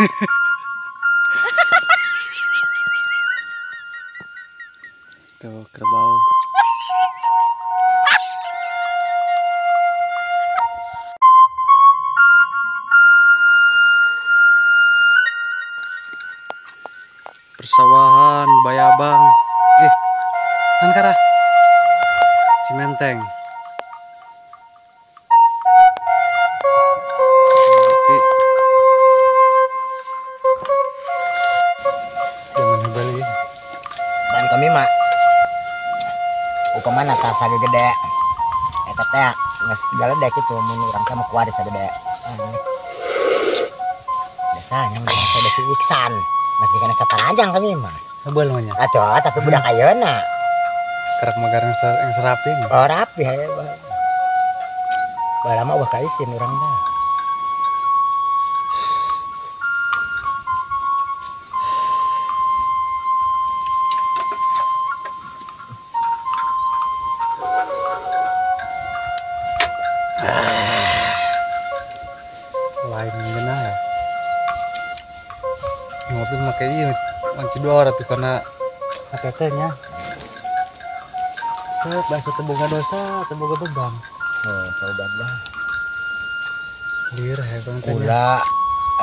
Tuh kerbau. Persawahan Bayabang. Ih, kan kara Cimenteng. Zaman heula. Dan kami mah upamana tas sagede eta teh geus galedek kitu mun urang teh mah kuari sagede. Biasanya mun ada si Iksan masih kana satarajang kami mah. Hebeul mah nya. Atuh, tapi budak ayeuna. Kerak magar yang serapi. Oh, rapi hae. Baheula mah eueuh kaisin urang teh. Lain benar ya. Ngopi make ieu wanci dua orang tuh karena KTT-nya. Cek bahasa teu boga dosa, teu boga beban. Oh, taubat lah. Lieur he bang teh. Kula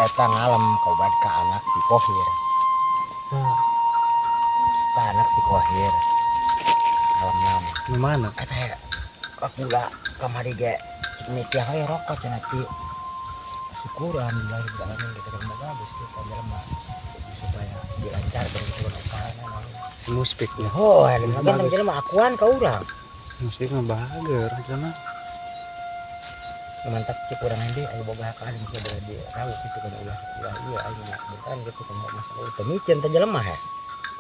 eta ngalem kaubat ka anak si Kohir. Ka anak si Kohir. Ngalem nama. Di mana? Eta ka kula kamari ge cik mitiah we rokok cenah ti. Syukur alhamdulillah rabbil alamin geus moga geus kita jelema supaya dilancarkan gitu usahana naon. Si Muspik nya. Oh, kan jelema akuan ka urang. Muspik mah bager jelema. Mantap cek urang deui aya boga hak alim sabaraha di rawu kitu kana ulah ulah ieu aing mah bukan gitu kana masalah teu micen teh jelema heh.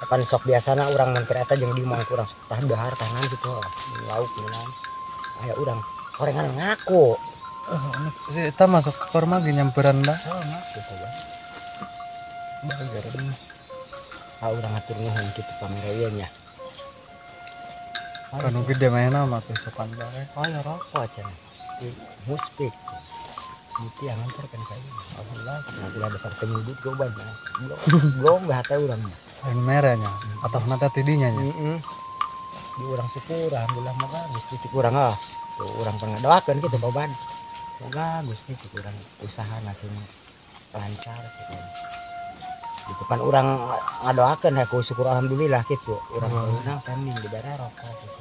Kapan sok biasana urang mun keur eta jeung di mah kurang sok tah dahar tahanan gitu lauk naon. Aya urang horengan ngaku. Si eta masuk ke korma ge nyamperan bah. Oh, ngaku teh. Bager. Ah urang atur nuhun kitu pamere nya. Kanu gede mainna mah teh sopan bae. Oh, ya rokok cenah. Muspik. Miti yang nganterkeun ka ieu. Alhamdulillah, cenah ulah dasar penyudut goban. Belum bah teh urang mah. Lain mere nya atau nata tidinya nya. Heeh. Di urang syukur alhamdulillah moga Gusti cik urang ah. Tuh urang pernah doakeun kitu goban. Moga Gusti cik urang usaha sing lancar gitu. Gitu kan urang ngadoakeun ku syukur alhamdulillah gitu. Urang urang kami di daerah rokok gitu.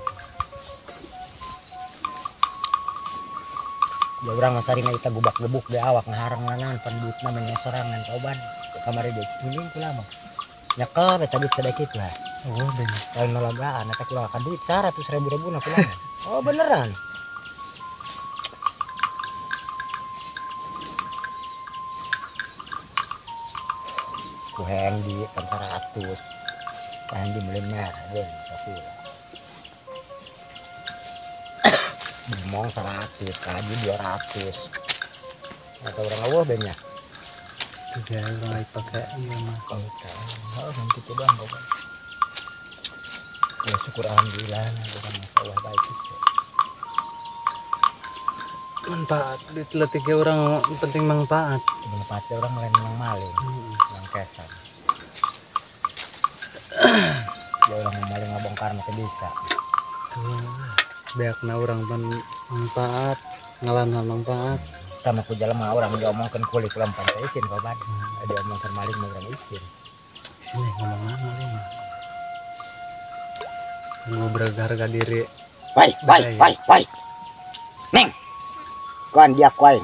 Ya urang sarina kita gubak-gebuk di awak ngaharang nanan pan duitna mah sorangan coban kamari geus mending kula mah. Nyekel eta duit sedekit lah. Oh, bener. Lain lalagaan eta kula ka duit 100 ribu na kula. Oh, beneran. Ku Hendi kan 100. Ku Hendi meuli merah deui sok. Bemong 100, kaji 200. Atau orang awah banyak. Itu dia orang lagi pakai iya mah. Oh, oh, nanti coba kok. Ya syukur alhamdulillah orang masalah baik itu. Manfaat duit letik orang penting manfaat. Manfaatnya orang lain memang maling, yang kesan. Ya orang maling ngabongkar masih bisa. Tuh. Beakna urang pan manfaat, ngalanna manfaat. Tah ku jelema urang diomongkeun kulit ulah pan teh isin koban. Diomongkeun maling mah urang isin. Isin eh ngomong maling mah. Ngobrol harga diri. Wai, wai, wai, wai. Neng. Kuan dia kuaing.